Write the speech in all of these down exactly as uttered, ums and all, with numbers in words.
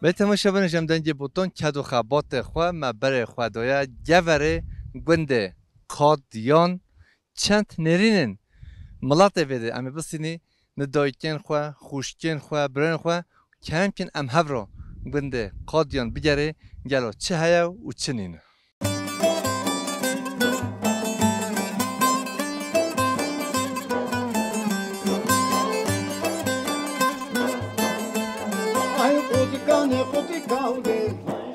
Belê temaşevanên ji em dengê botan ked û xebatê xwe me berê xwe daye geverê gundê Qadiyan. Çend nêrînên miletê vê de em ê bisînî, ni dayikên xwe, xwişkên xwe, birayên xwe, kerem kin em hev re gundê Qadiyan bigerê, gelo çi heye û çi nîne. Ay qutikane qutikane.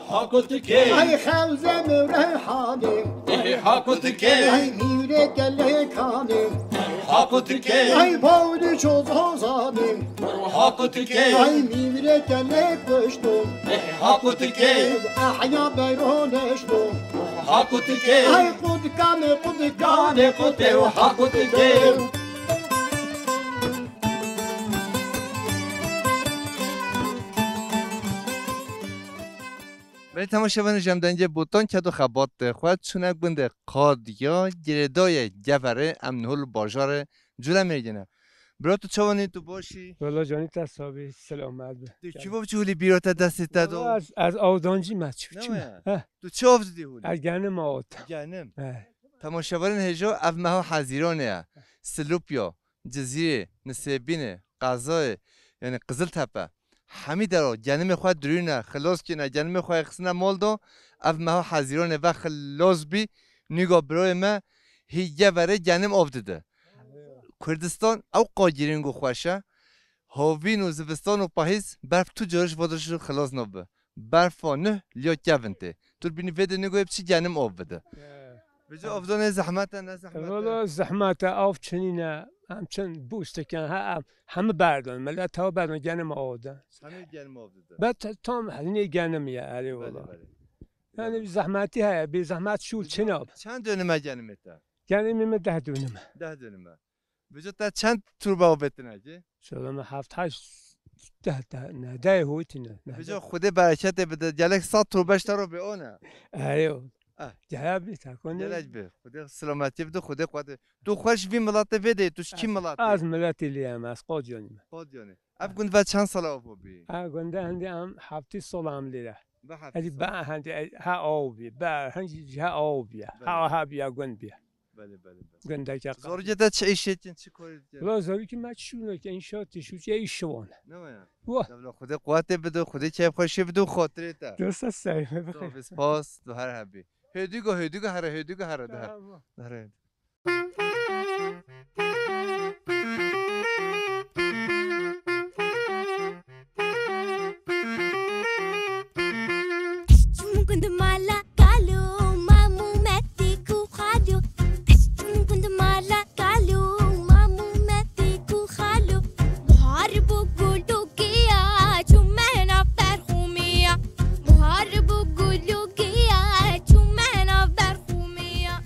Ha qutikê. Ay xewze mewrehanê. Ê ha qutikê. Ay mîrê gelê kanê. Ha qutikê. Ay bawrî çozozanê. Ha qutikê. Ay mîrê gelê kuşto. Ê ha qutikê. Ahya beyro neşto. Ha qutikê. Ay qutikane qutikane qutê. Ha qutikê. Belê temaşevanên ji em dengê botan ked û xebatê xwe çûne gundê Qadiya, girêdayê geverê, em niho li bajarê Colemêrgê ne. Bira tu çawanî, tu baş î? Wela canî te sabî, selamet bi. Tu çi bo biçî hûlî bîra te destê te do? Wela ez, ez avdancî me çi Ne biçî me? Waya? He. Tu çi av didî hûlî? Ez genim avd. Genim. He. Temaşevanên hêja ev meha Hezîranê ye. Silopya, Cizîrê, Nisêbînê, Qezayê, yanî Qiziltepe. Hemî dera genimê xwe dirûne, xilas kine, genimê xwe xistine mal da. Ev meha Hezîranê ve xilas bî, nîga birayê me hî geverê genim av dide. Kurdistan ew qagirîng û xweş e. Havîn û zivistan û pahîz berf tu cariş vadiriş xilas nabe. Berfa nuh liya kevin tê. Tu bînî vê de nîgoyê biçî genim av bide. He. Vêca avdanê zehmet e, ne zehmet e? Valla zehmet e, av çinîne. Em çin bûstikin, he, em hemî berdin. Millet hewa berdin, genim av de. Hemî genim av dide. Be te-, tam hezînê genim ye, erê Belê, wala. Belê. Yani bir zahmeti heye, bir zahmet şûl çin ab. Çend dönüme genimê te? Genimê me deh dönüme. Deh dönüme. Vêca te çend turbe avêtine ki? Şöyle mi heft heşt, deh, deh, ne, deh hoytine. Vêca Xwedê bereketê bide, gelek sed turbe ji te re bê, o ne? Erê o. Eh. Gele bî, te kon Gelek bî. Xwedê selametiyê bide, Xwedê quwetê. Tu xweş vî miletê vê de, tu ji kî miletê? Ez miletê liyem, ez Qadiyanî me. Qadiyanî. Ev gund ve çend sala ava bî? Ha, gunde hindî em heftî sala em lêre. Ve heftî Hindî sala. Be hindî ha av bî, be hindî ha av bî. Belê. Ha ha bî, gund bî. Belê, belê, belê. Gundeke Zarokê te çi îşê dikin, çi karê dikin? Valla zarokê me çi şûne ki, înşaatê şû, çi îş şivan. Ne waya? Wa. Devla Xwedê quwetê bide, Xwedê keyfxweşiyê bide û xatirê te. Dosta seyve bixêr. Spas, tu her hebî. Hêdîga, hêdîga here, hêdîga here, de. Tamam. Here. Gund mala kalo, mamu metik û xalo. Gund mala kalo, mamu metik û xalo. Buhar bû gul û giya, çûme nav berxûmiya. Buhar bû gul û giya, çûme nav berxûmiya.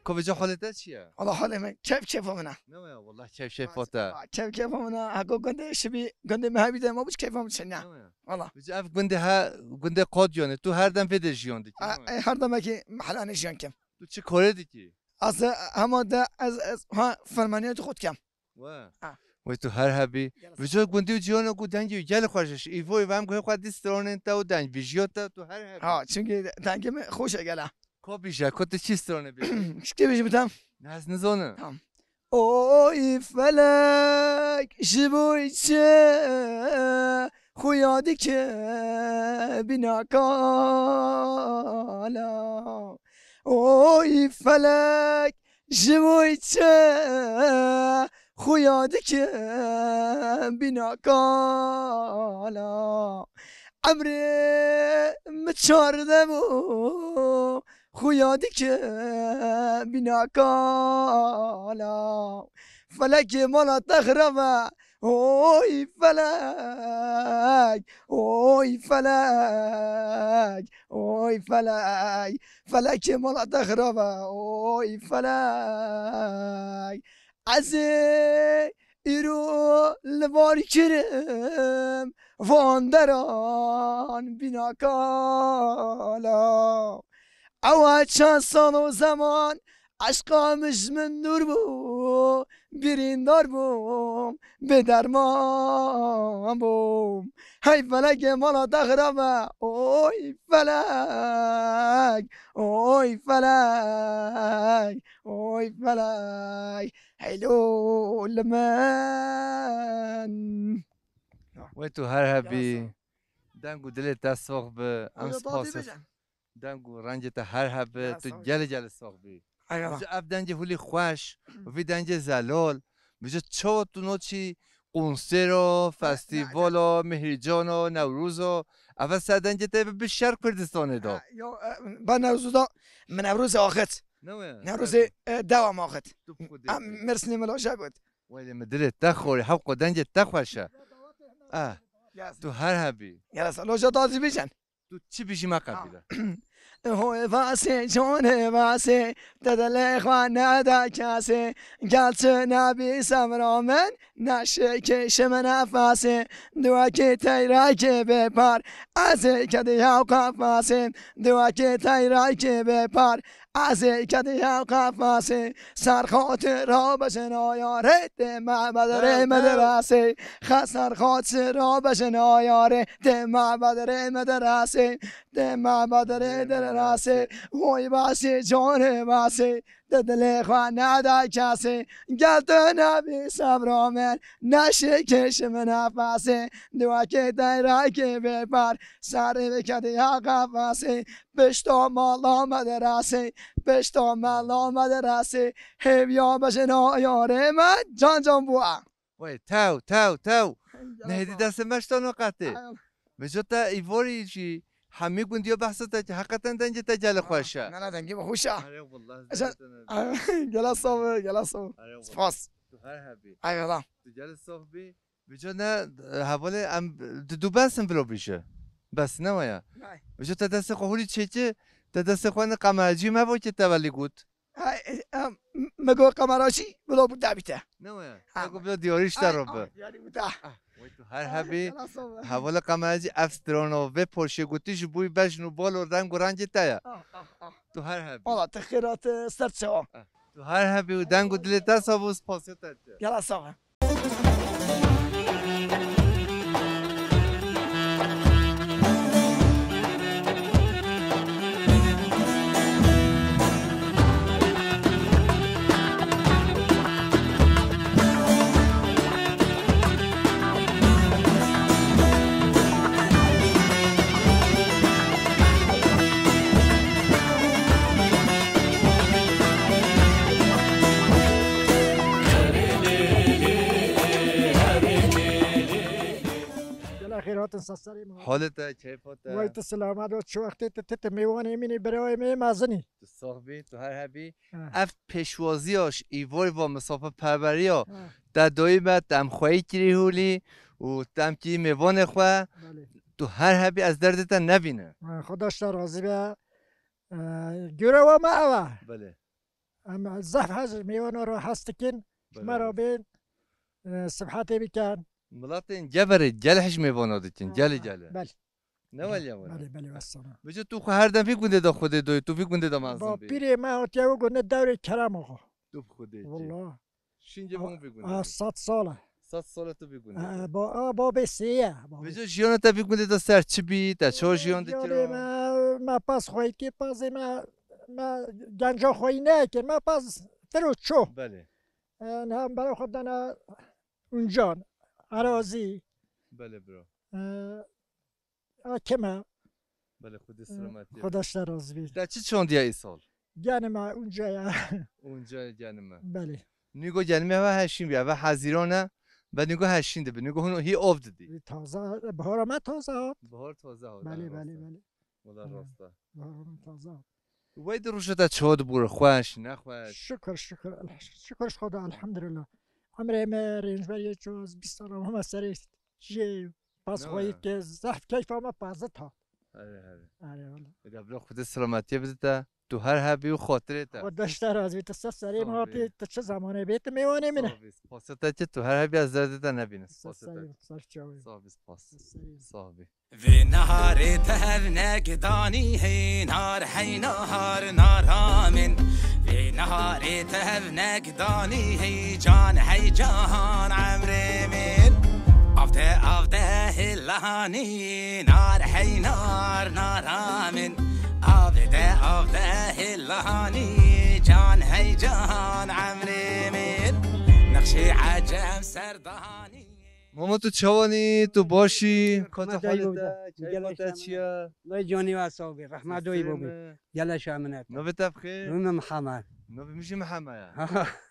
Kovêca halê te çi ye? Wala halê me keyf keyfa min e. Ne waya, wallah keyf keyfa te. Ha, keyf keyfa min e. Heko gundê şibî, gundê me hebî de ma biç keyfa min çin e. Ne waya? Wala. Vêca ev gundê he, gundê Qadiyanê. Tu her dem vê de jiyan dikî, ne waya? E, her demekî mehelanê jiyan kim. Tu çi karê dikî? Ez, e, hema de ez, ez, ha, fermaniyê xwe dikim. We. Ha. Wey tu her hebî. Gel Vêca gundî û ciyana ku dengê wî gelek xweş e. Îvo, îvo em guhê xwe dî stranên te û deng vîjiya te, tu her hebî. Ha, çünkü dengê min xweş e gele. Ka bîje, ka tu çi stranê bêjî? Çi bêjî bitam? Ne, ez nizanim. Tamam. Oy felek, ji bo çi xuya dike bîna kala. Oy felek, ji bo çi xuya dike bîna kala. Emrê min çardeh bû, xuya dike bîna kala. Felekê mala te xirab e, oy felek, oy felek, oy felek. Felekê mala te xirab e, oy felek. Ez ê îro li bar kirim van deran bîna kala. Ew e çend sal û zeman eşqa min ji min dûr bû, birîndar bûm, bêderman bûm. Hey felekê mala te xirab e, oy felek, oy felek, oy felek. Heylo li min. Wey tu her hebî. Deng û dilê te sox bi. Em spas. Deng û rengê te her hebe, tu gelê gelê sox bî. Eyvallah. Ji ev dengê hulî xweş, vî dengê zelal, bi ji çawa tu noçî konsero, festîvalo, mihircano, newrozo, ev e ser dengê te bi, bi şer Kurdistanê de. Ha, yo, e, ba newrozo da, min newrozê axit. Ne we? Newrozê, e, dewa me axit. Tu bi Xwedê. Em Mêrsînê min loja got. Welê min dilê te xorî, hewqo dengê te xweş e. Eh, tu her hebî. Gelasa, loja da zî bêjin. Tu çi bijî me qebîle. Hoy vasê, canê vasê, te dilê xwe neda kesê. Gel tu nebî sevra min, neşikê şime nefesê. Duwekê teyrekê bê par, ez ê kedî hew qefasê. Duwekê teyrekê bê par, ez ê kedî hew qefasê. Ser xatir rabijin ayarê, tê me bedirê, tew, tew, medirasê. Xe ser xatir rabijin ayarê, tê me bedirê, medirasê. Dê me bedirê, derê rasê, hoy basê, canê basê, te dilê xwe neda kesê. Gel tu nebî sevra min, neşikê şime nefesê. Duwekê teyrekê bê par, serê vê kedî ya qefasê. Pişta mala me derasê, pişta mala me derasê. Hêviya bijin ayarê me, can can bû. Wey, tew, tew, tew. Nehêdî destê me ji te naqetê. Vêca te îvarî jî hemî gundiya behsa te kir, heqeten dengê te gelê xweş e. Na, na, dengê me xweş e. Erê, wallah, ez dengê te ne. Gela sax be, gela sax be. Erê, wallah. Spas. Tu her hebî. Eyvallah. Tu gelê sax bî. Vêca ne, e, hevalê em, tu, tu bes in vilo bîje. Bes ne waya. Vêca te destê xwe hûrî çêkî, te destê xwe ne kameracî me bo ki te velî got. Ha, e, em, me got kameracî, bilo bu dabî te. Ne waya? Ha, me got bilo diyarî ji te re bi. Ah, diyarî bu te. Ah, wey tu her hebî. Gela sax be. Hevala kameracî ev strano vê poşê gotî ji bo bejn û bal û reng û rengê te ye. Ah, ah, ah. Tu her hebî. Wala te xêrat, e, ser çawa. Ah, tu her hebî û deng û dilê te sax bo, spasiya te. Gela sax be. Gela xêr hatin, ser serê min. Halê te, keyfa te? Wey tu selamet û çi wextê tu, tu, tu mêwanê min î, birayê min ê mezinî. Tu sax bî, tu her hebî. Ha. Ev pêşwaziya ji îvarî va misafirperweriya. Ha. Te doyî me, te em xweyî kirî hûlî û te em kirî mêvanê xwe. Belê. Tu her hebî, ez derdê te nebînim. Ha, Xweda ji te razî be. E, görewa me ev e. Belê. Em zehf hez mêvana re hez dikin. Ji me re bên, e, sibhetê bikin. Miletên geverê gel hej mêvana dikin, gelê gele. Belê. Ne weliya were? Belê, belê, wessana. Vêca tu xwe her dem vî gundê de Xwedê doyî, tu vî gundê de mezin bî. Ba pîrê me hatiye wê gundê dewrê Kerem Axa. Tu bi Xwedê çi? Wallah. Şînce bûn vî gundê. A, sed sal e. Sed sal e tu vî gundê de. A, ba, a, babê sê ye, babê. Vêca jiyana te vî gundê de ser çi bî, te çawa jiyan dikir? Jiyanê me, me pas xweyî kir, pasê me, me genca xweyî nekir, me pas firo ço. Belê. E, niha em bera xwe dana uncan, erazî. Belê bro. E, a kime. Belê, Xwedê selametî. Xweda ji te razî bî. Te çi çandiye îsal? Genime, unca ya. Unca genime. Belê. Nîgo genime eve heşîn bî, eve hezîran e. Be nîgo heşîn dibi, nîgo hûn hî ov didî. Taze, bihara me taze hat. Bihar taze hat. Belê, belê, belê. Wala rast e. Bihara me taze hat. Wey di roja te çawa dibûre, xweş, nexweş? Şikir, şikir, elh-, şikir ji Xweda, elhamdulillah. Emrê me rêncberiyê çû, ez bîst sala me serê jê. Pas xweyî ke zehf keyfa me pazit hat. Erê, erê. Erê, wala. Eda bila Xwedê selametiyê bide te. Tu her hebî û xatirê te. Xweda ji te razî bî, tu ser serê min hatî, tu çi zamanê bê, tu mêwanê min e. Sax bî, spasiya te çi, tu her hebî ez derdê te nebînim. Spasiya te. Ser serê min, ser çavê min. Sax bî, spas. Ser serê min. Sax bî. Vê neharê tev negidanî hênar heyna har naramin. Vê Harê tevnek danî hey can hey can emrê min. Avde avde hilanî nar hey nar nara min. Avde avde hilanî can hey can emrê min. Nexşê ecem serdanî. Mama, tu çawanî? Tu başî? Kota Rehmet dayî halê bobî. Te, keyfa te çi ya? Lay canî we sax bî. Rehmet dayî bobî. Gele şaminet. Navê te bi xêr? Navê min Mihemed. Navê min jî Mihemed ya.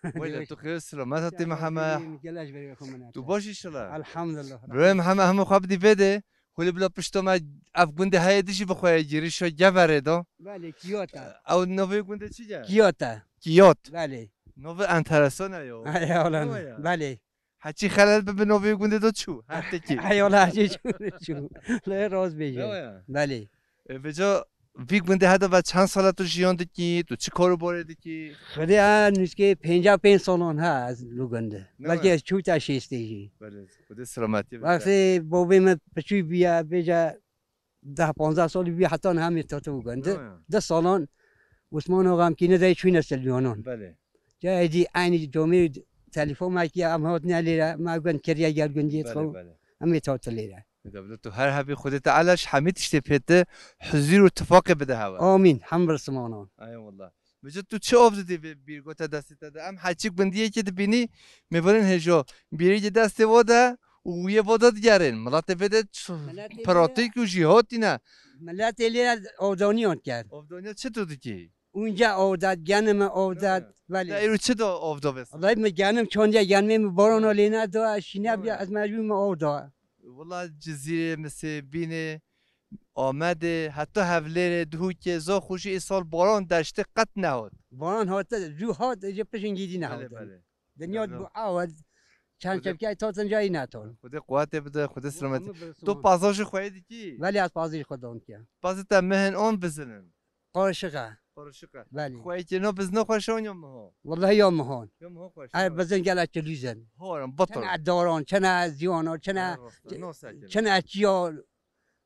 Wele tu xêr selamet hatî Mihemed. Gele ji berê xwe minet. Tu baş inşallah. Elhamdulillah. Birayê Mihemed hemû xwe bidî vê de. Hûlê bila pişta me ev gundê heye dijî bi xwe ye, girîşa Geverê da. Belê, Kiyota. Ew navê gundê çi ye? Kiyota. Kiyot. Belê. Navê enteresan e yo. He, ya lan. Belê. Heçî xelel bibe, navê gundê de çû. Her tekî. Hey wala, heçî çû, çû. Lê rast bêje. Ne ya? Belê. E, vêca vî gundê heda ve çend sala tu jiyan dikî? Tu çi karobarê dikî? Xwedê ha nûskê pêncî û pênc salan ha ez li gund. Ne ya? Belkî ez çû ta şêstê jî. Belê. Xwedê selametiyê bide. Wextê bobê min piçûk bûye, bêje deh panzdeh salî bûye heta niha em ê tatobe gund. Ne ya? Deh salan Osman Axa em kî nedayê çûyne Silvyanan. Belê. Ca êdî eynî comê telefon me kî em hatine lêre, me gund kiriye gel gundiyê Belê, xwe. Belê. Em ê tatobe lêre. Eda bila tu her hebî, Xwedê Teala ji hemî tiştê pê te huzûr û tifaqê bide hewe. Amîn. Hemd û silaman. Ay wallah. Vêca tu çi av didî vê bîrgote destê te de? Em heçî gundiyekê dibînî, mêvanên hêja bîrê yê destê wa de û yê wa de digerin. Miletê vê de ç-, Miletê vê de pratîk û jî hatîne. Miletê lê avdaniyan diker. Avdaniya çi tu dikî? Unca av dat, genime av dat. Belê. Te îro çi da av da vêsa? Wellahî min genim çandiye, genimê min barana lê neda, şîne bîya ez mecbûr me av da. Wela Cizîrê, Misê, Bînê, Amedê, heta Hevlêrê, Duhokê, zaf xweşî îsal baran deştê qet nehat. Baran hate, zû hat, êcê pişingî dî Belê, nehat. Belê. Dinya Belê. Bu awa, çend Xwedê çepkeyê tatin cayî neton. Xwedê quwetê bide, Xwedê selametî. Hemû birisim To an. Pazajê xwe yê dikî? Belê ez pazajê xwe dan dikim. Pazê te mihin an bizin in? Qarişiq e. Qarişiq e. Belê. Xweyekê no bizno xweş on ya miho? Wellahî ya mihan. Ya miho xweş. Her bizin gelek kilîzin. Horan, batal. Çene daran, çene ziwana, çene, Her rasta, no sekine. Çene çiya,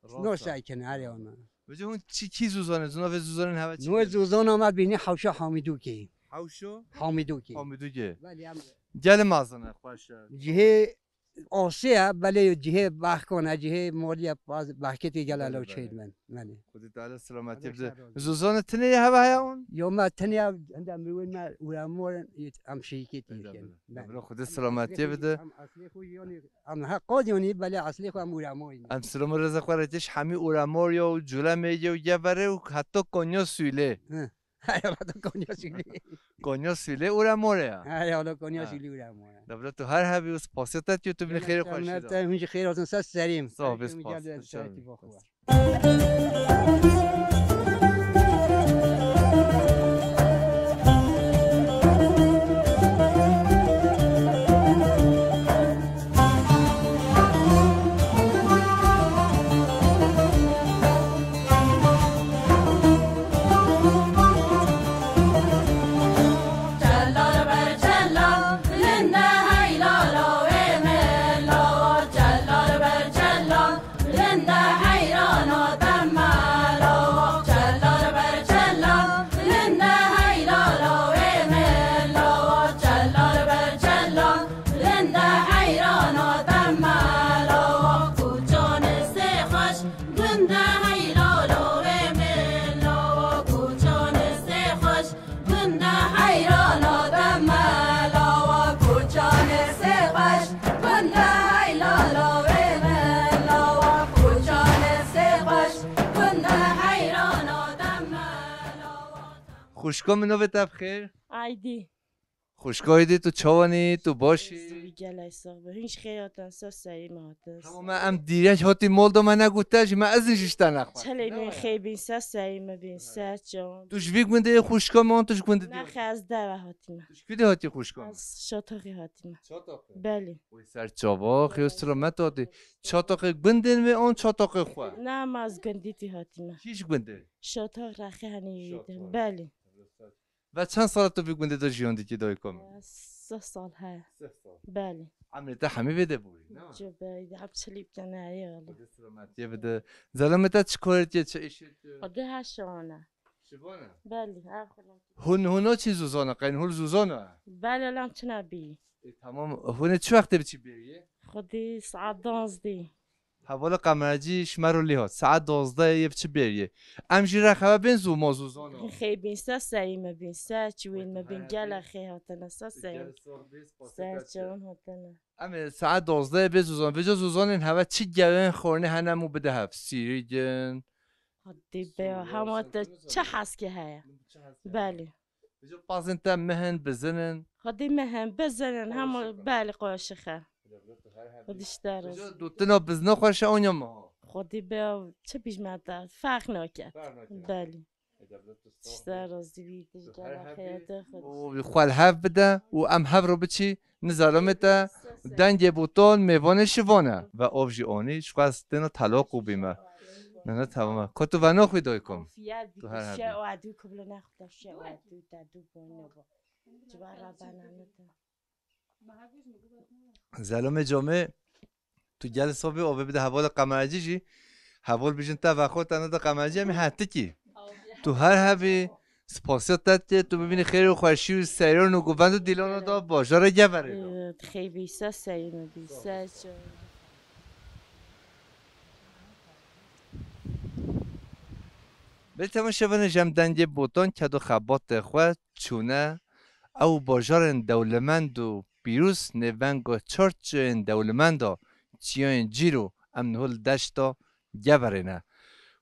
Rasta. No sekine, her yana. Vêca hûn çi kî zûzanê, zûna vê zûzanên heve çi Nû kir? Zûzana me bînî Hewşa Hamîdokê. Hewşo? Hamîdokê. Hamîdokê. Belê em Gelê mazin e, xweş e. Cihê Asê ye, belê cihê behkan e, cihê malî ye, baz-, behketê gel Belê, elo belê. Çêd ben. Belê. Xwedê Teala selametiyê Xwedê bide. Şer olsun. Zûzanê tinê ye heve heye on? Yo me tinê ye, hinde mirovên me ûremor in, em şirîketî Belê, dikin. Belê. Belê. Belê, Xwedê Em selametiyê aslê bide. Xwe, em aslê xwe yanî, em he qad yanî, belê aslê xwe em ûremor in. Em silam û rêza xwe re têş hemî ûremor ya û Culemê ye û Geverê û heta Konya Sûlê. Hı. Hay Allah, da Konya Sûlê. Konya Sûlê ûremor e ya. Hay Allah, Konya Ha. Sûlê ûremor e. Da bila tu her hebî û spasiya te dikim, tu binî xêrê xweşî de. Hûn jî xêr hatin, ser serî me. Sağ ol, Her bê kim spas. Gel Sağ ol. Serî bixwe. Gunda heyrana te mela, koçanê sê xweş. Gunda heyrana te mela, koçanê sê xweş. Gunda heylala wê mela, koçanê sê xweş. Gunda heyrana te mela. Xwişka min, navê te bi xêr? Aydî. Xwişka Aydî, tu çawanî, tu baş î? Gelek sax be. Hûn jî xêr hatin, ser serî me hatin. Tamam, me em direk hatî mal da me negote jî me ezin jî ji te nexwest. Çelê min xêr bîn, ser serî me bîn, ser çawan. Tu ji vî gundê yê xwişka min, tu ji gundê dî? Nexe, ez deve hatîme. Tu ji kû dê hatî xwişka min? Ez Şatoxê hatîme. Şatoxê? Belê. Wê ser çava, xêr û selamet hatî. Çatoxê gundên wê an çatoxê xwe? Na, ma ez gundî tî hatîme. Kî ji gundê? Şatox Rexê henî wî de. Şatox. Belê. Ve çend sala tu vî gundê de jiyan dikî dayika min? Sih sal heye. Sih sal. Belê. Emrê te hemî vê de bûyî, ne? Ci be, em çilî bikene, eyvallah. Xwedê selametiyê bide. Zelamê te çi karê dike, çi îşê dike? Xwedê her şewan e. Şivan e? Belê, ev xwe lan. Hûn, hûn o çi zûzana, qeyn hûn zûzana? Belê, lan çi nebî. E, tamam, hûn ê çi wextê biçî bêriyê? Xwedî saet duwazdeh. Hevala Qemercî ji me re lê hat. Saet duwazdeh yê biçî bêriyê. Em jî rexewe bên zû ma zûzana. Xê bîn se seyî me bîn se, çiwên me bîn gele xê hatine se seyî. Ser çewin hatine. Em ê saet duwazdeh bê zûzan. Vêca zûzanên heve çi gewên xwarinê hene mû bide hev. Sîrîgin. Hadi be, hema te çi heskê heye? Belê. Vêca pazên te mihin, bizinin. Hadi mihin, bizinin, hema belê qoşixe. Hadi işte. Vêca dutina bizina xwe şe onya miha. Hadi be, çi bijme te, ferq nake. Belê. Tişta razî bî, tu ji gela xeyata xwe. Û xwe li hev bide û em hev re biçî, nizaramê te dengê botan mêvanê şivan e. Ve ov jî anî, ji xwe ez têna telaq û bîme. Ne, ne, tamam e. Ko tu vena xwî daykom. Tu her hebî. Zelomê camê, tu gel sabê avê bide hevalê Qemercî jî. Heval bijin te vexwe te neda Qemercî em ê hetikî. Tu her hebî, spasiya te dike, tu bibînî xêr û xweşî û seyran û guvend û dîlana da bajarê Geverê de. Xêbî se seyî min bî se. Belê temaşevanê, ji em dengê botan ked û xebatê xwe çûne. Ew bajarên dewlemend û pîroz nêvenga çar çiyayên dewlemend a, çiyayên cîr û em niho li deşta Geverê ne.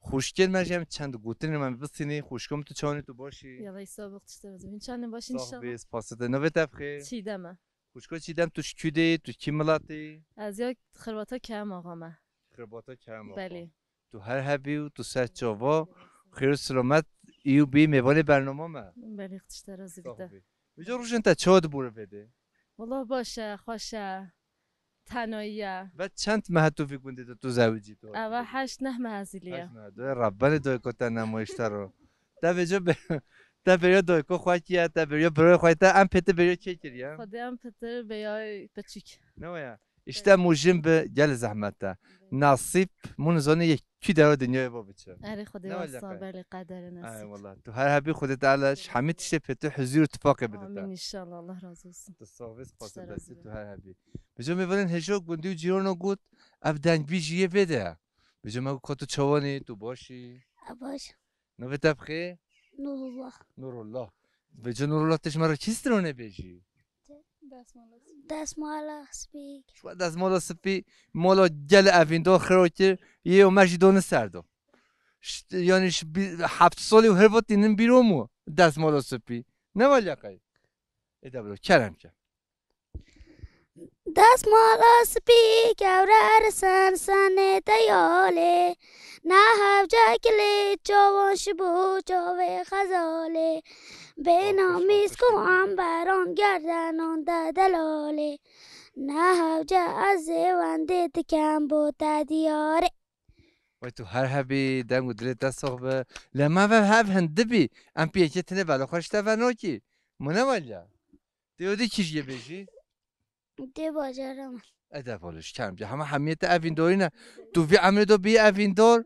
Xwişkên me jî em çend gotinên me bistînî. Xwişko min tu çawanî, tu baş î? Yala îsa bixtişte razî bin. Çawanî baş î inşallah. Sax bî, spasê te. Navê te bi xêr? Çiğdem e. Xwişko Çiğdem, tu ji kû de yî, tu kî miletî? Ez ya Xirbata Kerem Axa me. Xirbata Kerem Axa. Belê. Tu her hebî û tu ser çava, xêr û silamet î û bî mêvanê bernama me. Belê, xwe tişte razî bî te. Vêca rojên te çawa dibûre vê de? Wala baş e, xweş e, tenayî ye. Ve çend meh tu vî gundê de tu zewicî tu? Eva heşt neh meh ez lê ye. Heşt meh. Doyê Rebbenê doyê ko te nemayiş te ro. Te vêca be-, te bêriya doyê ko xwe kiye, te bêriya birayê xwe te, em pê te bêriya kê kiriye? Xwedê em pê te bêya piçik. Ne waya? İşte mû jin bi gelê zehmet e. Nasîb mû nizanî yek kî dera dinyayê va biçe. Erê Xwedê wesa, belê qeder e, nasîb. Ay wallah. Tu her hebî, Xwedê Teala ji hemî tiştê pê tu huzur û tifaqê bide te. Amîn inşallah. Allah razı olsun. Tu sax bî, spasê te, tu her hebî. Vêca mêvanên hêja gundî û cîrana got, ev deng bî jî yê vê de ye. Vêca me got, ka tu çawanî, tu baş î? E, baş. Navê te bi xêr? Nurullah. Nurullah. Vêca Nurullah, tu ji me re kî stranê bêjî? Destmala spî. Destmala spî. Ji we destmala spî, mala gelê evîndar xira kir, yê û me jî dane ser do. Ş-, yanî ji bî-, heft salî û her vatî nin bîro mû destmala spî. Ne waliya qey? Ê de biro, kerem ke. Destmala spî kewre risin senê te yalê. Ne hevce kilê çawan şibû çavê xezalê. Bêna mîsk û emberan gerdenan de delalê. Ne hevce ez ê wendê dikem bo te diyarê. Wey tu her hebî, deng û dilê te sax be. Lê me ve hev hindi bî. Em piyekê tinê bela xwe ji te ve nakî. Mune waliya. Tê odî kî jiyê bêjî? Tê bajara min. Edeb ol, ji kerem ke. Hema hemiyê te evîndorî ne. Tu vî emrê de bî evîndor.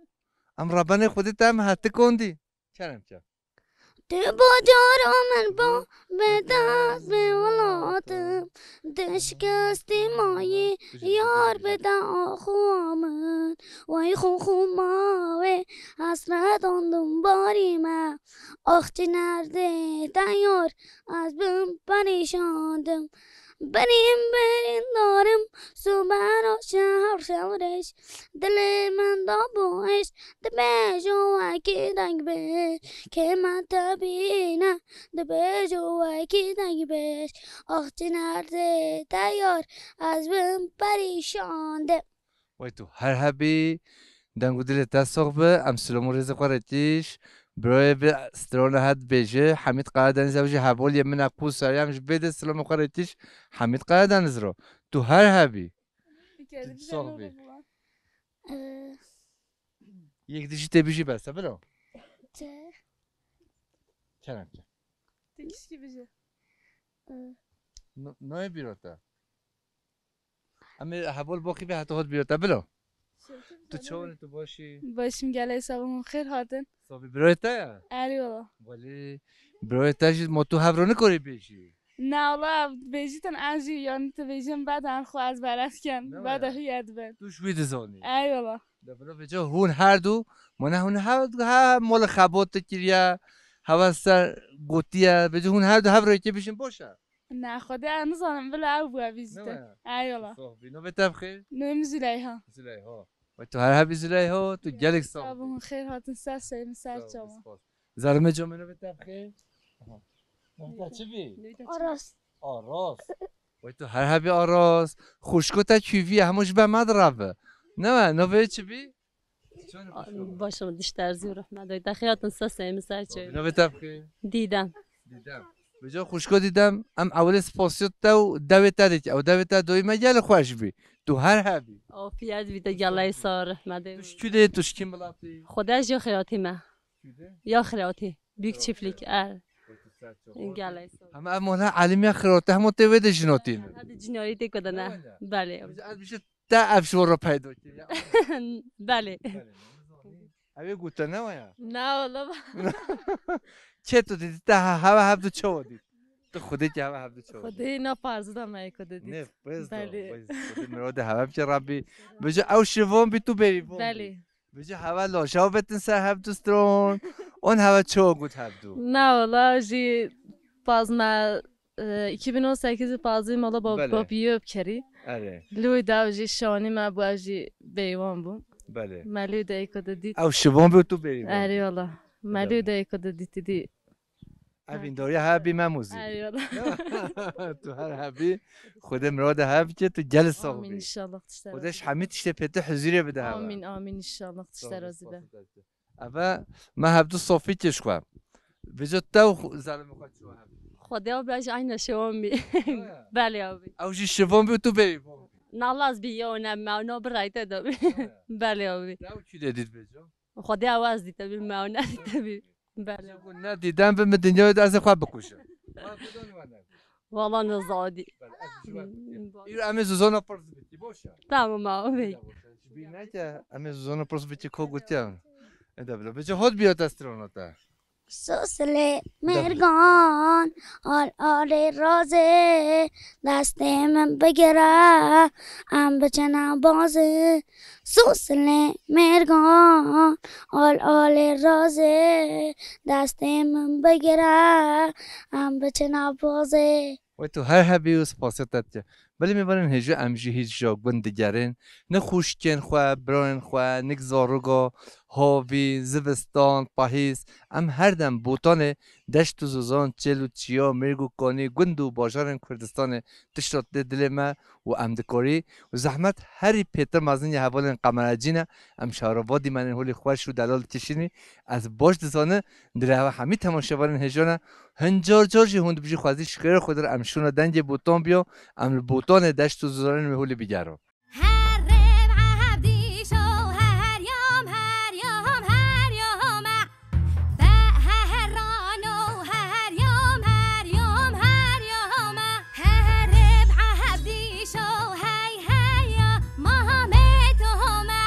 Em Rebenê Xwedê te em hetikondî. Kerem ke. Tê bajara min ba, bê dest bê welatim. Dê şikestî mayî, yar bide axwa min. Wey xo xo ma wê, hesret andim barî me. Axçî nerdê te yar, ez bim perîşandim. Birîn birîn darim, subena şehr şewreş. Dilê min da bo êş, dibêjo wekî dengbêj. Kê me te bîne, dibêjo wekî dengbêj. Axçî nerdê te yar, ez bim perîşandim. Wey tu her hebî, deng û dilê te sox bi, em silam û rêzê xwe re tîş. Birayê bi strana het bêje, Hemîd Karadeniz ew jî hevaliyê min e, qûsarî em ji bê de silamê xwe re tîş, Hemîd Karadeniz ro. Tu her hebî. Tu sox bî. Ee, Yek dijî tê bijî bes e, bira. Te. Kerem ke. Tê kişkî bijî. Ee, No-, noyê bîro te. Em ê heval boxî ve heta hot bîro te, bilo. Tu çawanî, tu baş î? Başim gelê, sabun xêr hatin. Sabî birayê te ye? Erê wala. Welê birayê te jî ma tu hev re nikarî bêjî? Na wala, bêjîtin ez jî yanî tu bêjin beden xwe ez belet ken. Ne beda waya? Hûyê dibin. Tu ji wî dizanî? Erê wala. De bila vêca hûn her du, mane hûn her du ha mala xebat kiriye, hewa ser gotiye, vêca hûn her du hev re yekê bêjin baş e? Na, Xwedê ez nizanim, bila ew bû evî Ne zî te. Waya? Eyvallah. Soh bî. Navê te bi xêr? Navê min Züleyha. Züleyha. Ve tu her hebî Züleyha, tu gelek sax Sağ bî. Olun, xêr hatin ser serê min, ser Sağ ol, çavan. Spas. Zarime camê navê te bi xêr? Aha. Navê te çi bî? Aras. Aras. Ve tu her hebî Aras. Xwişko te kîvî ye, hemû ji ber me dirabe. Ne we, navê çi bî? Başım dişterzî û rehmet doy. Te xêr hatin ser serê min, ser çavan. Navê te bi xêr? Dîdem. Dîdem. Vêca xwişko Dîdem, em ewilê spasiya te û dewê te dikin. Ew dewê te doyî me gelê xweş bî. Tu her hebî. Afiyet bî te gelê sar, rehmet doy. Tu ji kû dê, tu ji kî miletî? Xwedê ji Xeratî me. Kû dê? Ya Xeratî. Büyük Xeratî. Çiftlik, er. Gelê sar. Hema ev mala elimiya Xeratî, hema tê wê de jinotîn. Hadi cinarî tê ku de ne. Ne wala? Belê. Vêca ez bişim Te ev ji we re peyda kiriye. Belê. Belê, ne zanî. Ew ê gote ne waya? Na, wala ba. Çê tu dîtî te ha-, heva hevdu çawa dît? Tu xwedê ki heva hevdu çawa dît? Xwedê na parzi da me eko de dît. Ne, pez da, Belê. Pez. Xwedê miradê heva bike Rabbî. Bêje ew şivan bî tu bêrîvan bî. Belê. Bêje heva lajav betin ser hevdu stron. On heva çawa got hevdu? Na, wala jî paz me E, iki bin on sekiz pazî mala bab-, Belê. Babî yo bikerî. Erê. Lûy daw jî şanî me bû, ev jî bêwan bû. Belê. Me lûy de êko de dît. Ew şivan bû tu bêrî bû. Erê wala. Me Belê. Lûy de êko de dîtî dî. Ev îndoriya ha bî me muzî. Erê wala. Tu her hebî. Xwedê mirada hev bike, tu gel sax Amîn bî. İnşallah tişte Xwedê razî ji hemî tiştê pê tu huzurê bide heva. Amîn, amîn inşallah tişte Sağ ol, razî be. spas û dest. Eve me hevdu sofî kişt xwe. Vêca te û xwe, zalimê xwe çû hev. Xwedê ew bira jî eyna şewan bî. He. Belê ew bî. Ew jî şivan bî û tu bêrî van bî. Nalaz bî yo ne mewna birayte de bî. He. Belê ew bî. Te ew kî de dît vêca? Xwedê ew ez dîte bî, mewna dîte bî. Belê. Vêca ku ne dîden bi min dinyayê de ez ê xwe bikujim. Xwe kudan we ne. Wala nizadî. Belê, ez ji we Hmm, bikêm. Îro em ê zozana pirs bikî, boş e. Tamam abi. Ji bîr neke, em ê zozana pirs bikî, ko gotiye. Eda bila. Vêca hot biya te strana te. Sosilê Deb- mêrgan, al alê razê, destê min bigire, em biçine bazê. Sosilê mêrgan, al alê razê, destê min bigire, em biçine bazê. Wê tu her hebî û spasiya te dike. Belê mêvanên hêja em jî hîç ja gund digerin. Nik xwişkên xwe, birayên xwe, nik zaroga, havî, zivistan, pahîz. Em her dem botanê deşt û zozan, çêl û çiya, mêrg û kanî, gund û bajarên Kurdistanê tişta tê dilê me û em dikarî û zehmet herî pêtir mezin ya hevalên Qemerecî ne. Em şahra va dîmenên holê xweş û delal dikişînî. Ez baş dizani dilê hewa hemî temaşevanên hêja ne. Hin car car jî hûn dibijî xwezî ji xêra Xwedê re em şûna dengê botan biya, em li botanê deşt û zozanên wê holê bigerin. Herê bi ehevdîşo, her yom, her yom, her yom e. Be heherano, her yom, her yom, her yom e. Herê bi ehevdîşo, hey, hey ya, mahamê to me.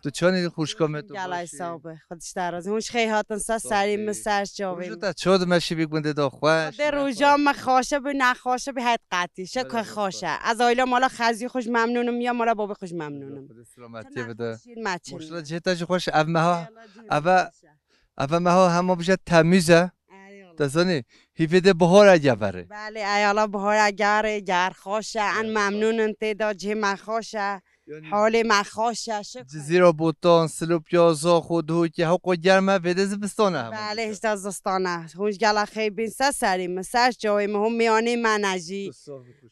Tu çanî xwişka me, tu Gelay baş î? Sağ be. Xwedê ji te razî. Hûn ji xêr hatin ser Sağ serî min, bî. Ser çavê Roja min. Te çawa dimeşî bî gundê da xweş? Xwedê roja me xweşe bi, nexweşe bi, het qetî. Şe Sağ ku ol, xweş e. Sağ ol. Ez aîla mala Xezî xwe ji memnûnim ya, mala babê xwe ji memnûnim. Xwedê selametiyê bide. Maşallah cihê te jî xweş e. Ev meha, Eyvallah, cihê eve, xweş e. Eve meha hema bije temîz e. Eyvallah. Te zanî, hîvê de bihar e gevere. Belê, eyala bihar e gere, ger xweş e. En Eyvallah. Memnûnin tê de, cihê me xweş e. Holê me xweş e, şikir. Cizîra Botan, Silopya, Zaxo, Duhokê, hewqa germ e, vêde zivistane hema. Belê, hêşta zivistane. Hûn ji gela xêr bîn, ser serî min, ser çavê min, hûn miyanê me ne jî.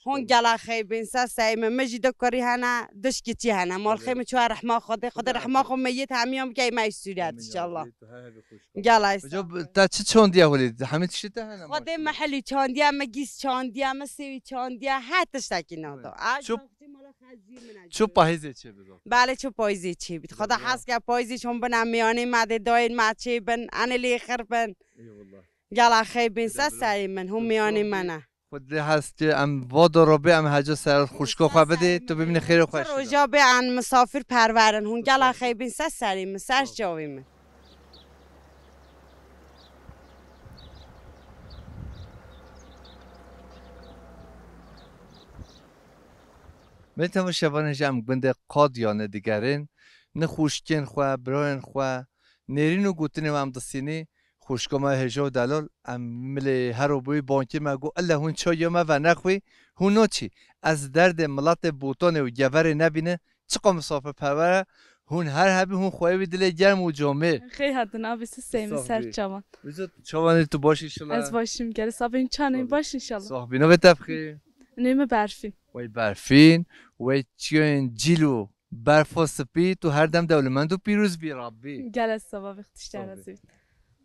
Hûn gela xêr bîn, ser serî min. Min jî du kurî hene, du şkiçî hene. Malxê min çûye rehma Xwedê, Xwedê rehma xwe meyit hemiyan bike me Sûriyet înşallah. Gela. Te çi çandiye holê? Hemî tiştê te hene. Xwedê me helî çandiye, me gîs çandiye, me sêwî çandiye, her tiştekî nado. Çû Çû payîzê çê bibin. Belê, çû payîzê çê bît. Xweda hez ke payîzê çûn bine miyanê me de, dayên me çê bin, enê lê xir bin. Eyvallah. Gela xêr bîn, ser serî min, hûn miyanê me ne. Xwedê hez ke em vado robê em heca ser xwişka xwe bidê, tu bimînî xêrê xweş. Roja bê em misafir perwer in, hûn gela xêr bîn, ser serî min, ser çavê min. Bên temaşevanên jî em gundê Qadiyane digerin. Ni xwişkên xwe, birayên xwe, nêrîn û gotinê we em disînî. Xwişka me hêja û delal, em milê her û bûyî bankî me got, "Ella hûn çayiya me venexwî, hûn naçî. Ez derdê miletê Botanê û Geverê nebîne, çiqa misafirperwer e, hûn her hebî hûn xweyê wî dilê germ û camêr." Xêr hatin abi, siz seymin ser çavan. Bizo çavanê tu baş inşallah. Ez başim, gel sabin çanê baş inşallah. Sahbî, navê te bixê? Nême Berfîn. Wey Berfîn, wey çiyên cîl û berfa spî, tu her dem dewlemend û pîroz bî Rabbî. Gel ez sava bixtişte razî.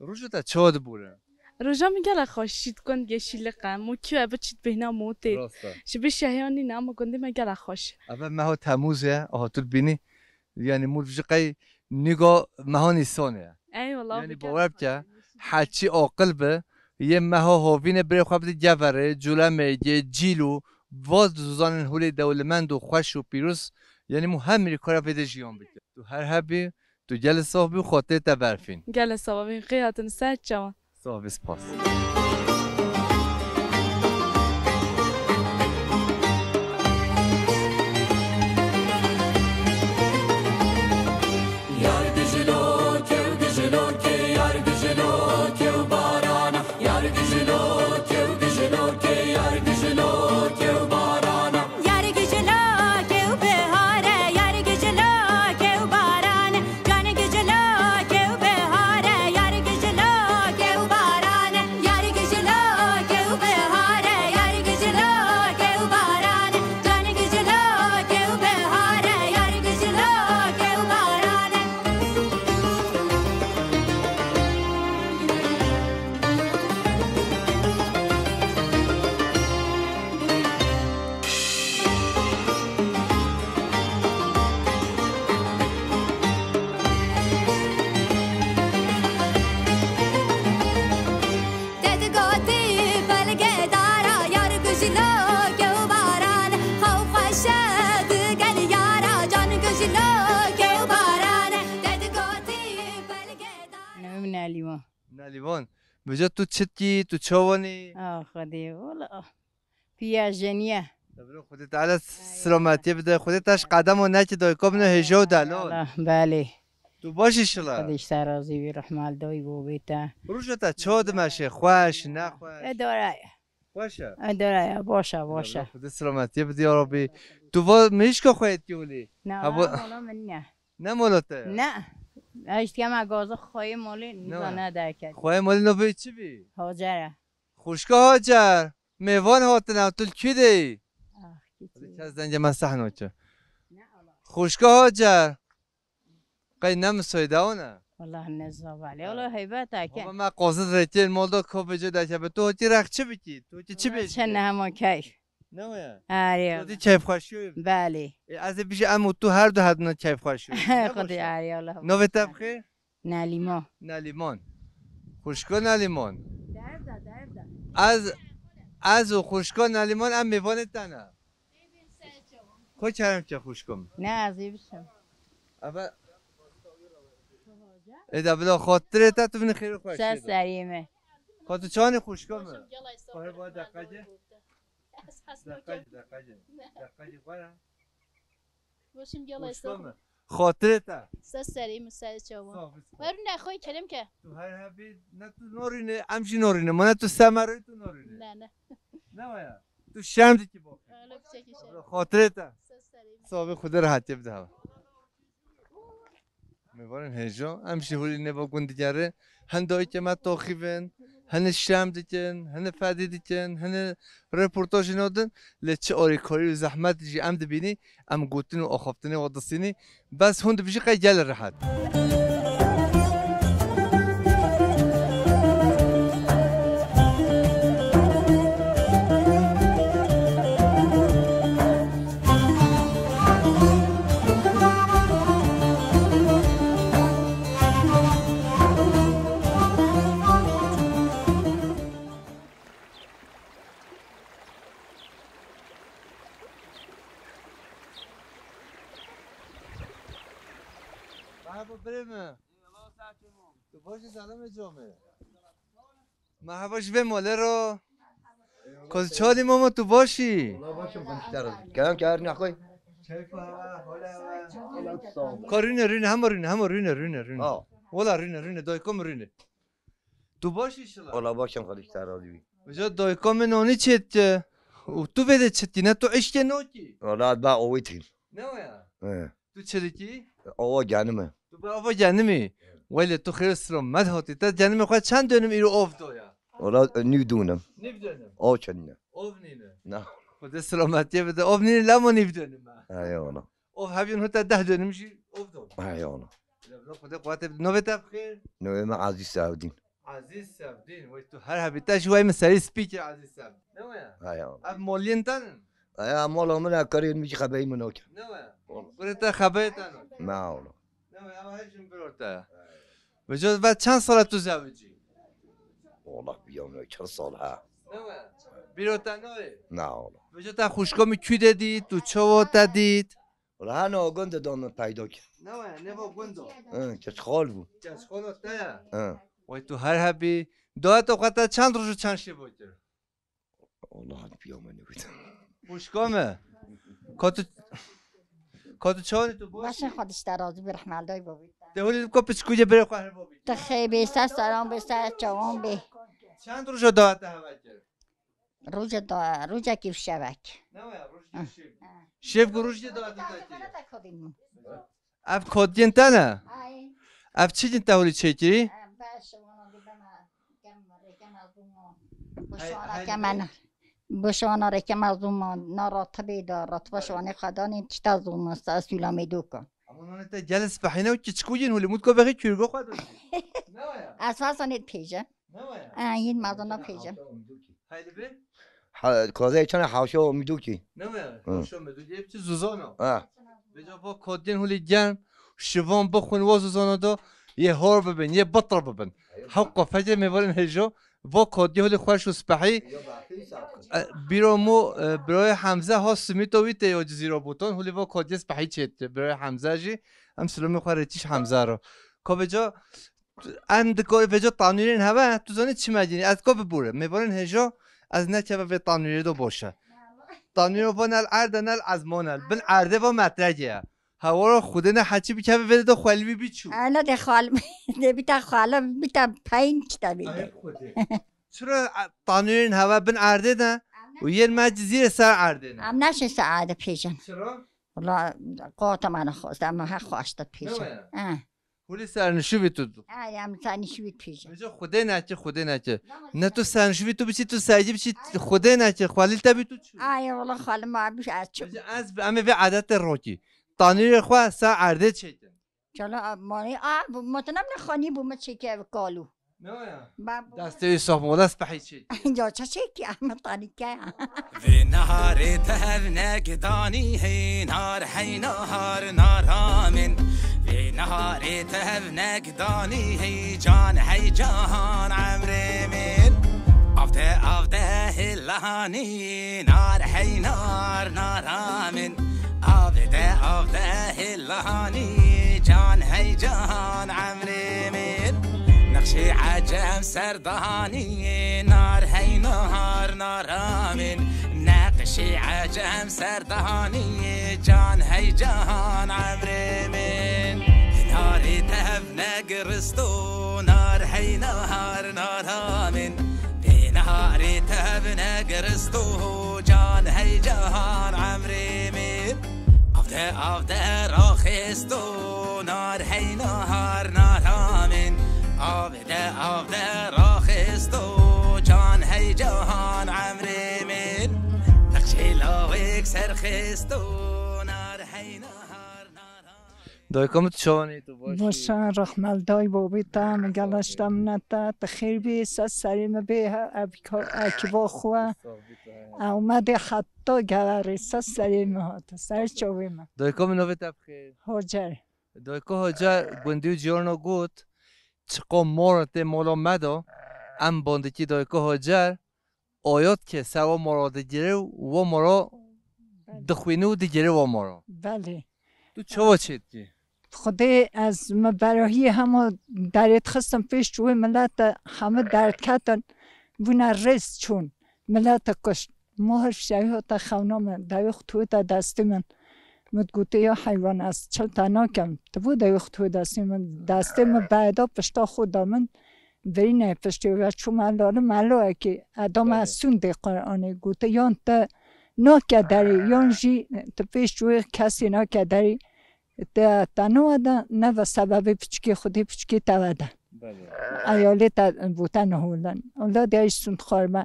Roja te çawa dibûre? Roja min gela xweşî dikun yeşillik e. Mu kiwe biçit bêhna motê. Rast e. Ji bi şehiyan nîne ama gundê me gela xweş. Eve meha Temûz e, aha tu dibînî. Yanî mû ji qey nîga meha Nîsan e. Eyvallah. Yanî bawer bike, heçî aqil bi, yê meha havînê birê xwe bidî Geverê, Culemêgê, Cîlû, va dizanên holê dewlemend û xweş û pîroz, yanî mû her mirî kara vêde jiyan bike. Tu her hebî, tu gelê sax bî, xatirê te Berfîn. Gelê sax bî, xêr hatin ser çavan. Sax bî, spas. Yar dijilo kew dijilo ke, yar dijilo kew barana, yar dijilo kew dijilo ke, yar dijilo kew barana. Yar gijilo kew bihare, yar gijilo kew barane, can gijilo kew bihare, yar gijilo kew barane, yar gijilo kew bihare, yar gijilo kew barane, can gijilo kew bihare, yar gijilo kew barane. Te digotî belge dara, yar gujilo kew baran, xew xweşe digel yara, can gujilo kew baran. Te digotî belge dara. Navê min Elî wa. Nalîvan. Bijo tu çitkî, tu çawanî? Ah, Xwedê, wala. Piya jeniye. Tebro Xwedê Teala selametiyê bide. Xwedê te ji qedemo neke dayika bine hêja û delal. Allah, belê. Tu baş î şila? Xwedê ji te razî bî, rehmal dayî bobê te. Roja te çawa dimeşe? Xweş, nexweş? E, dora ye. Xweş e? E, dora ye, baş e, baş e. Tebro Xwedê selametiyê bide ya Rabbî. Tu va mêşka xwe yê holê? Na, wala min ne. Ne mola te ye? Ne. Ez dikeme gaza xweyê molê, nîza ne derket. Xweyê molê navê çi bî? Hacer e. Xwişka Hacer, mêvan hatine, tu li kî de yî? Ah, kes dengê me sehno çi. Xwişka Hacer, qey ne misoyda wan e? Wallah ne zavalê. Wala heybet e ke. Baba me qazit rêtiyên mal da ka bêje derkeve. Tu hatî rex çi bikî? Tu hatî çi bêjî? Çend ne hema keyf. Ne waya? Arê. Tu hatî keyfxweşiyê. Belê. E, ez ê bijî em û tu her du hedna keyfxweşiyê. Xwedê arê Allah. Navê te bixê? Nalîman. Nalîman. Xwişka Nalîman. Derda, derda. Ez, ez û xwişka Nalîman em mêvanê te ne. Xwe kerem ke xwişka min. Ne ez ê biçim. Eve. Ê de bila xatirê te tu binî xêr û xweşiyê de. Ser seriyê me. Xwe tu çanî xwişka min. Xwe hê ba deqecê. Deqecê, deqecê. Deqecê xwe re. Başim gel. Xwişka min. Xatirê te. Ser serê min, ser çawan. Sağ ol, sağ ol. Werin de xwe kerem ke. Tu her hebî, ne tu norîne, em jî norîne. Mane tu semerî tu norîne. Ne, ne. Ne waya? Tu şerm dikî bak. Öyle bir çekişe. Xatirê te. Ser serê min. Sabê Xwedê rehetiyê bide hev. Mêvanên hêja, em jî hûlî nêva gund digerin. Hin dayikê me toxîvin, hin şerm dikin, hin fedî dikin, hin reportajê nadin. Lê çi alîkarî û zehmet jî em dibînî, em gotin û axaftinê wa disînî. Bes hûn dibijî qey gelê rehet. Merhaba birê min. Tu baş î, selamê camê. Merhaba ji vê malê re. Koz çalî mama, tu baş î? Wala baş im, xwe dişte razî. Kerem ke her nexwe. Ka rûne, rûne, hema rûne, hema rûne, rûne, rûne. Ha. Wala rûne, rûne, dayika min rûne. Tu baş î şila? Wala baş im, xwe dişte razî bî. Vêca dayika min nanî çêdike. Û tu vê de çi dikî? Ne tu eşkê nakî? Wala ez ba owê tîm. Ne waya? He. Tu çi dikî? Ava genime. Tu bi ava genimî? Weylê tu xêr û selamet hatî. Te genimê xwe çend dönüm îro av daya? Wala, e, nîv dönüm. Nîv dönüm? Av çinîne. Av nîne? Na. Xwedê selametiyê bide. Av nîne lema nîv dönüm e. Eyvallah. Av hebîn hûn te deh dönüm jî av don. Eyvallah. Bila bila Xwedê quwetê bide. Navê te bi xêr? Navê me Ezîz Sevdîn. Ezîz Sevdîn, wey tu her hebî. Te jî wey min serî spî kir Ezîz Sevdîn. Ne waya? Eyvallah. Ev moliyên te ne? Eya, mola min e, karê min jî xebeyî min nake. Ne waya? Wala. Kurê te xebeyê te nake. Na wala. Ne waya, ev her jin biro te. Vêca ve çend sala tu zewicî? Wala, biyam ne, çil sal ha. Ne waya? Biro te nayê? Na wala. Vêca te xwişka min kû de dît, tu çawa te dît? Wala, hena gund de min peyda kir. Ne waya, nêva gund o? Hı, keçxal bû. Keçxala te ya? Hı. Wey tu her hebî. Daweta xwe te çend roj û çend şev kir? Allah, piya me nebit. Xwişka me. Ka tu, ka tu çawanî, tu baş î? Başin xwe dişte razî bi rehmeldayî babî. Te hûlî ko piçkûyê bire xwe her babî. Te xê bê, ser seran bê, ser çawan bê. Çend roja daweta heve kir? Roja da, rojekî û şevek. Ne waya, rojekî û şev. Şev ku rojê daweta te kir. Ev kodiyên te ne? Ay. Ev çi din te hûlî çêkirî? Em beş wana di bena kem rêkem ez bûm. Hey, Boşwana hey, kemen. Boşwana rêkem ez bûm. Na ratibê de, ratiba şwanê xwe danîn, tişta zûm, sa sûlamê doka. Ama nanê te gel spehîne û kiçkû yên hûlî mutko bexî kûrgo xwe do. Ne waya? Ez fasa nêt pêje. Ne waya? Ha, yîn mazana pêje. Hayli be? Ha, kozey çana hawşa o midûkî. Ne waya? Hı. Hawşa midûkî, hep çi zuzana. Ha. Beca bo kodin hûlî gen, şivan bixwin wo zuzana do, yê hor bibin, yê bitr bibin. Hewqa fecê mêvarin hêjo, bo kodiye hûlî xweş û spehî. E, bîro mû, e, biroyê Hemze ha simîto wî tê yo Cizîro Bûton, hûlî bo kodiye spehî çêt. Biroyê Hemze jî, em silomê xwe rêçîş Hemze ro. Ko beca, em dikor veco tanûrên heve, tu zanî çi me dînî? Ez ko bibûre. Mêvanên hêjo, ez nekeve vê tanûrê do boşe. Tanûro va nel erde, nel ezmo nel. Bin erdê va metregê ye. Hewara Xwedê ne heçî bikeve vê de xwelî bî biçû. Ana de xal, de bîta xala, bîta peyn çi te bî de. Ay Xwedê. Çira, e, tanûrên heve bin erdê de û yên me Cizîrê ser erdê ne? Em neşin ser erdê pêjin. Çira? Wala, qata me nexwest, em her xwe aşta pêjin. Ne waya? Eh. Hûlî sernişûvî tu dû. Ay, em sernişûvî pêjin. Vêca Xwedê neke, Xwedê neke. Ne tu sernişûvî tu biçî, tu sergî biçî, Xwedê neke, xwelî te bî tu çû. Ay, wala xwelî ma bî ez çû. Vêca ez bi, em ê vê edetê rokî. Tanîrê xwe ser erdê çêkin. Çala, a, mani, a, bu, ma tu nemne xanî bû, me çêke ev kalû. Ne waya? Ba, bu. Destê wî sof, mola spehî çêk. Ya, ça çêk ya, me tanî ke ya. Vê neharê tev nek danî hey nar hey nahar nara min. Vê neharê tev nek danî hey can hey cahan emrê min. Avde avde hilanî nar hey nar nara min. Avde avde hilanî can hey cahan emrê min. Nexşê ecem ser Danî nar hey nahar nara min. Neqşî ecem ser danî can hey cahan emrê min. Narê tev negiristo nar hey nahar nara min. Vê narê tev negiristo can hey cahan emrê min. Avde Av de raxisto nar hey nahar nara min. Av de, av de raxisto can hey cahan emrê min. Nexşê lawêk serxisto nar hey nahar nara min. Dayika min, tu çawanî, tu baş î? Başa rehmel day bobî te, min gelaşta minete, tu xêr bî, ser serê min bê, he, ev ka-, ekiba xwe. Sax bî tu, he. Ew me dê heta geverê, ser serê min hate, ser çavê min. Dayika min, navê te bixêr? Hacer. Dayika Hacer, gundî û ciyarna got, çiqa mor tê mala me de, em bandikî dayika Hacer, ayat ke ser wa mara digire û wa mara Belê. Dixwîne û digire wa mara. Belê. Tu çawa çêdikî? Xwedê ez me berahiyê hema derê dixistim pêş çûyê milete, hemû derdketin, bûne rêz çûn, milete kuşt. Mohr şevî hate xewna min, dewê xwe tûyê te destê min. Min gotê, ya heywan, ez çil te nakem. Tu bû dewê xwe tûyê destê min. Destê min beda pişta xwe da min. Birîne piştê ve çû me lali meloyekê. Eda me Belê. Sûndê Qur'anê. Gote, yan te nake derê, yan jî tu pêş wê kesê nake derê. Te, te ne wede, ne ve sebebê piçikê xwedê piçikê te vede. Belê. Eyalê te bû te niholin. Ola de jî sûnd xwarme.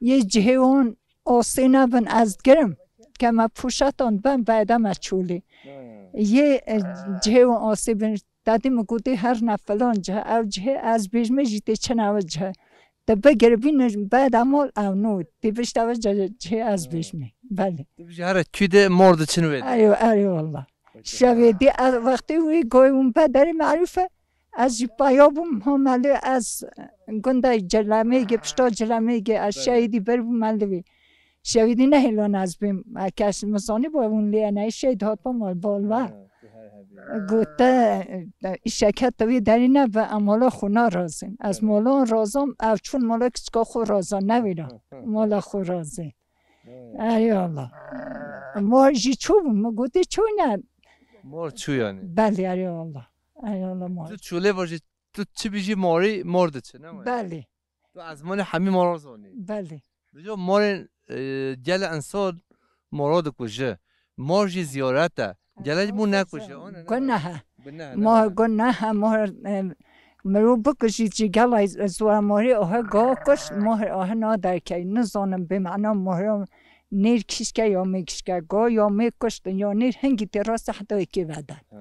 Yê cihê wan asê nebin ez digirim. Ke me pûşetan ben bede me çûlî. Ha. Yê, e, cihê wan asê bin, te dî min gotî her ne filan cih, ev cihê ez bêjmê jî tê çi newe cih. Te bigiribîne bede mal ew no. Tê bişte ve cih, cihê ez Ha. bêjmê. Belê. Tu bijî here kû de mor diçin wê de. Erê, erê wallah. Peki. Şevê dî ez wextê wî goy hûn be derê merûfe. Ez jî paya bûm, ha melê ez gunda Cilemêgê, pişta Cilemêgê, ez Belê. Şehîdî ber bûm melivî. Şehîdî nehêlan ez bêm, e, kes min zanî bû hûn lê neyê şehîd hat bû mal bal ve. Ha, tu her hebî. Gote, e, îşeke tu wî derî nebe, em mala xwe narazin. Ez Belê. Mala razam, ev çûn mala kiçika xwe raza, nevîra. Ha, ha, ha. Mala xwe razê. Belê. Erê Allah. Mor jî çû bû, min gotê çû ne. Mor çû yani. Belê, erê Allah. Erê Allah mor. Tu çûlê vajî Tu çi bijî morî, mor diçi, ne wayî? Belê. Tu ezmanê hemî mora zanî. Belê. Bijo morên, e, gelê insan mora dikuje. Mor jî ziyaret e. Gelek bû nekuje, ana ne wayî? Guneh e. Guneh e, ne wayî? Mor guneh e, mor, e, mirov bikujî jî gelay zora morî ohe ga kuş, mor ohe na derkey. Nizanim bê mena mora nêr kişke ya mê kişke. Ga ya mê kuştin ya nêr hingî tê rastî heta yekê vede. Ha.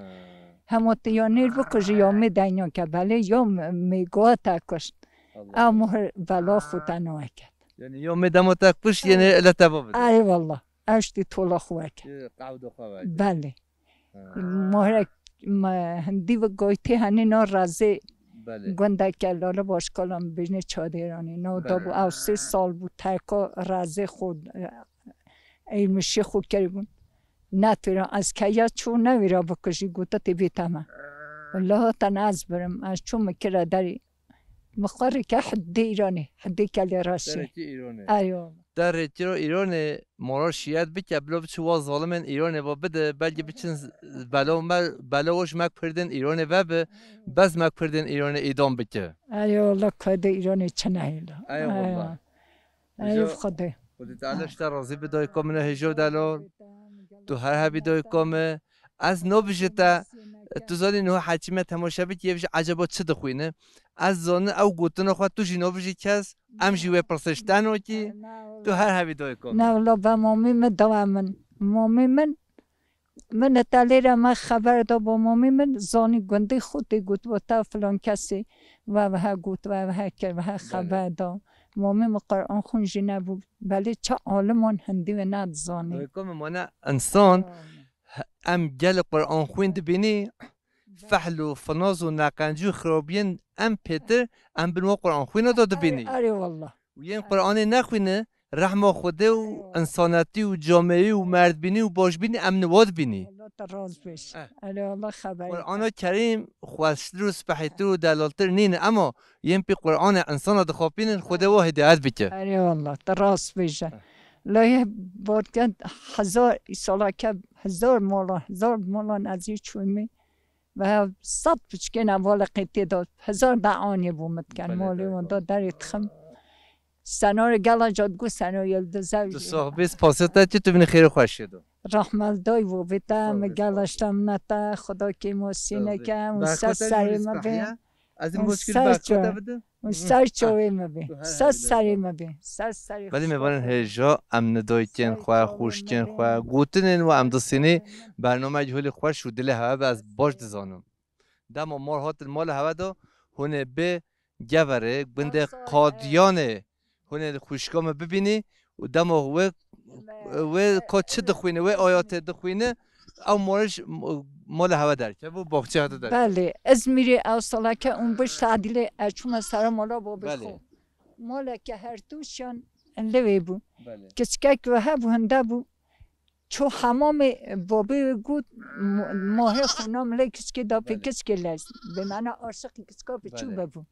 Hema tu ya nêr bikujî ya mê deyna ke belê ya m-, mê goa te kuşt. Allah Ew Allah. Muhir bela xwe te nake. Yani ya mê dema te kuşt, yani ele te bavide. Ey wallah. Ew jî tola xwe veke. Yê qewda xwe veke. Belê. Ha. Muhirek me hindî ve goytê henî na razê Belê. Gundeke lale başkalan bêjne çadêranê. Na da bû Belê. Ew sê sal bû terka razê xwe, e, Ey mişê xwe keribûn. Netira ez keya çû newîra bikujî, gote tê bê teme. Laha te ne ez birim, ez çû min kire derî. Min xwe rike hidê Îranê, hidê kelê reşê. Derekî Îranê. Eywa. Te rêtîro Îranê mora şiyet bike, bilo biçi wa zalimên Îranê va bide, belkî biçin z-, belo me, belo waj mek pirdên Îranê vebe, bes mek pirdên Îranê îdam bike. Eywa, la kayde Îranê çi nehêla. Eywa. Eywa. Ey Hêjo, Xwedê. Xwedê Teala ji te razî bi dayika min e, Hêjo delal. Tu her hebî dayika min. Ez nabijî te, tu zanî niha heçî me temaşe bikî, yê bijî eceba çi dixwîne? Ez zanin ew gotina xwe tu jî nabijî kes, em jî wê pirsê ji te nakî. Tu her hebî dayika min. Ne wala be mamî min dawa min. Mamî min Min li te lêre me xeber da bo mamî min, zanî gundî xwe tê got, bo te filan kesê ve vehe got, ve vehe kir, vehe Belê. Xeber da. Mamî min Qur'an xwin jî nebû. Belê çi aliman hindî wê nedizanî. Dayika min mane insan, Amin. He-, em gelê Qur'an xwin dibînî, Belê. Fehl û finaz û neqencî û xirabiyên em pêtir, em bin wa Qur'an xwîna da dibînî. Erê, erê wallah. Û yên Qur'anê nexwîne, rehma Xwedê û Eyvallah. Însanetî û camêrî û merdbînî û başbînî em niha dibînî. Allah te rast bêj. Eh. Erê Allah xeber. Qur'ana Kerîm xweştir û spehîtir û delaltir nîne, ema yên pê Qur'anê însana dixapînin, Xwedê wa hidayet bike. Erê Allah, te rast bêje. Eh. Layê borke hezar, îsalake hezar mola, hezar mola nezî çûmî. Ve sed piçkên hevalekê tê de hezar de anî bû min dikin. Belê, malê belê. Wan da derê dixim. Senarê gela ca digot seno yildize Tu jî. Sax bî, spasê te çi tu binî xêr û xweşiyê de. Rahmal doy bu bita, Sağ ol, mi sağ ol. Galaşta mineta, Xudo ki mo Sağ ol. Sîneke, û Berxwete ser serê yûrîs me be. Pehiye. Ez û ê ser boşkir ço-, berxwete bidim. Û ser çovê me be. Tu her Ser herî serê baş. Me be. Ser serê Belê xwe. Mêvanên hêja, em nidoykên Ser xwe, çovê xwişkên me xwe, be. Gotinên we em disînî, bernameyek holê xweş û dilê hewe be, ez baş dizanim. Dema mar hatin mala hewe de, hûn ê bê Geverê, gundê Qadiyanê, hûn ê xwişka me bibînî û dema wê, wê ka çi dixwîne, wê ayatê dixwîne, ew mala ji mala hewe derkeve û baxçeya hewe derkeve. Belê, Izmîrê ew saleke û biş tadîlê ez çûme sera mala babê Belê. Xwe. Maleke her tûşan li wê bû. Belê. Kiçkek we hebû, hinde bû. Ço hemamê babê wê got, mo-, mohê xwe nam lê kiçkê da pê Belê. Kiçkê lez. Bi mana aşiqî kiçka bi çû Belê. Bibû.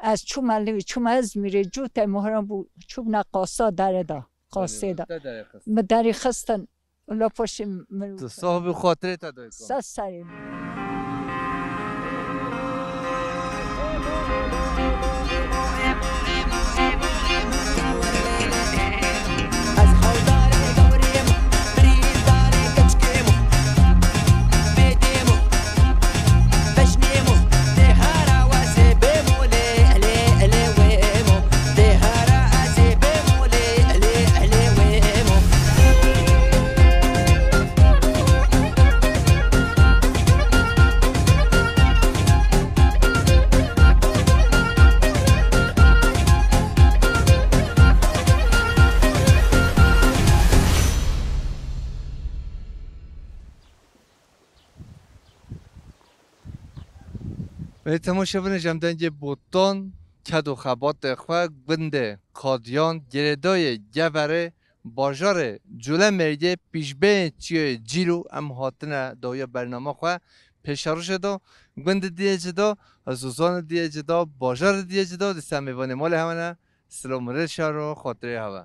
Ez çûme li wê, çûme Izmîrê, cû te mohran bû, çûbne qasa dere da, qasê da. Belê, te derê xist. Mi derê xistin, ula paşê min Tu sahibî xatirê te dayika. Sa serê min. Belê temaşevanê, em dengê Botan, ked û xebatê xwe gundê Qadiyan, girêdayê Geverê, bajarê Colemêrgê, pêşbeyên çiyayê Cîlo em hatine dawiya bernama xwe pêşerojê da. Gundê diyê cida, zozanê diyê cida, bajarê diyê cida, dîsa mêvanê malê hewe ne. Silav mirê şaro, xatirê hewe.